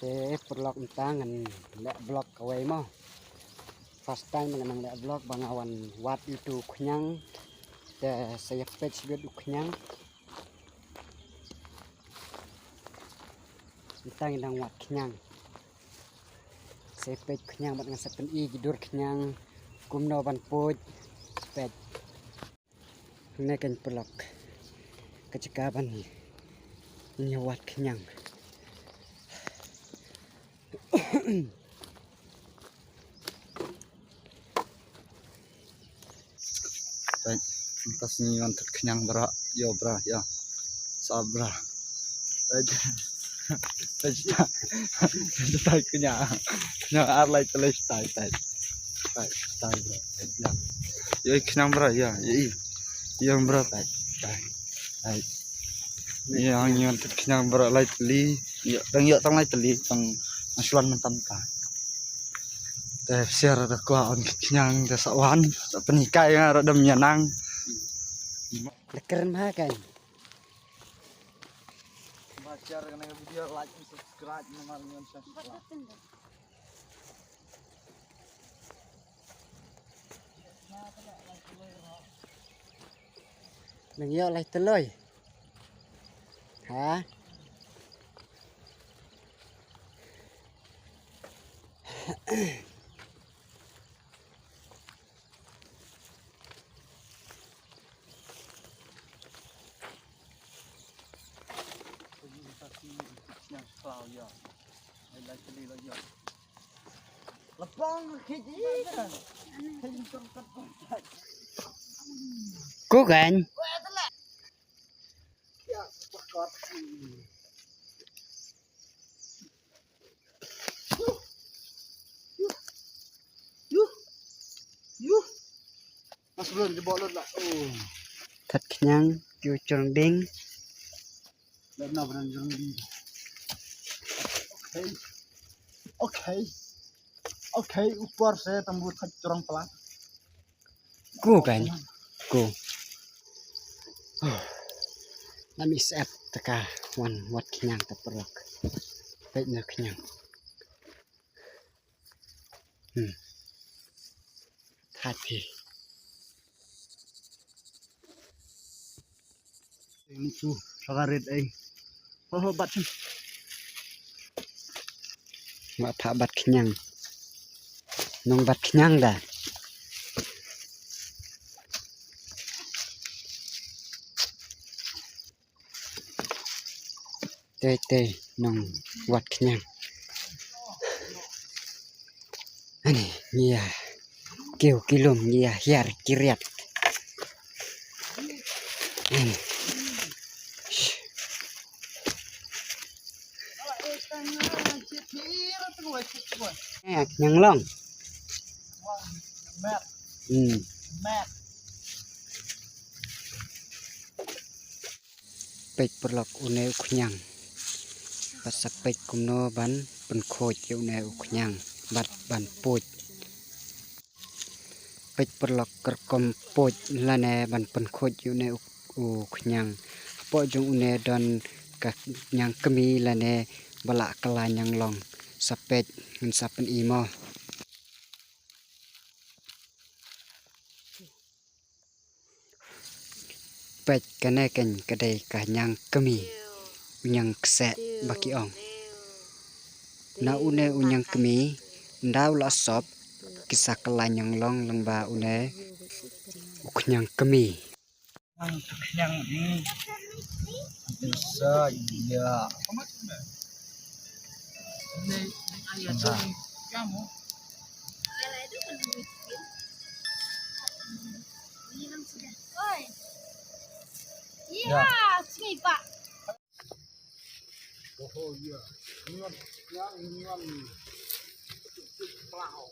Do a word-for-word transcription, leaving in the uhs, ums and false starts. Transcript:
Te paralok, mynta ngan leh vlog kawei mo. First time ngan leh vlog ba nga wan wad ïa utu u khñiang. Te sa ïa peit shibit u khñiang. Mynta ngi dang wad khñiang. Sa ïa peit khñiang bad ngan sa pyni ki dur khñiang kumno ban puid. Peit. Hangne kein paralok, ka jaka ban ïa wad khñiang. Peit, mynta sngi wan thut khñiang bra, ïoh bra, ïa. Sa bra. Peit. Peit, peit, peit khñiang. Khñiang ar lai tylli, peit, peit. Peit, peit bra, peit, ïa. Ïoh khñiang bra, ïa, ïa, ïa. Ïoh bra, peit, peit, peit. Ïa, ngi wan thut khñiang bra lai tylli. Ïa, tang ïoh tang lai tylli, tang shuwa mynta mynta. Te sher da kwah wan khñiang, te sa wan, sa pynhikai nga ruh da ym ïa nang. Leh kren bha kein. Ba share kane ka video, like and subscribe namar ngi wan share. Nang ïoh lai tylli. Ha? Ku kan? Thut khñiang, kiew jrong ding. Okay. Okay. Okay, ऊपर से तंबू थक तुरंग पला. Ku kan. Ku. Nami sep taka wan wad khñiang ta paralok. Peit na khñiang. Hmm. Thati. Ni chu, sagarit ai. Ho, ho, bat chim. Wa pha bat khñiang. Nong bat khñiang da. Te, te, nong wad khñiang. Ani, ngi ïa kiew ki lum, ngi ïa hiar ki riat. Ani. Eh, khñiang long. Hmm. Peit paralok, une u khñiang. Bad sa peit kumno ban pynkhuid ïa une u khñiang bad ban puid. Peit paralok, ka rukom puid lane ban pynkhuid ïa une u, u khñiang. Hapoh jong une don ka khñiang kmie lane ba la kylla ñianglong. Sa peit, ngin sa pyni mo. Peit, kane kein ka dei ka ñiang kmie, u ñiang kseh ba ki ong. Na une u ñiang kmie, ynda u la sop, ki sa kylla ñianglong lyngba une u khñiang kmie. Ang khñiang ni. Sa ïa. Oi. Ya, sini, Pak. Oh, iya. Ini kan yang ini kan. Pelau.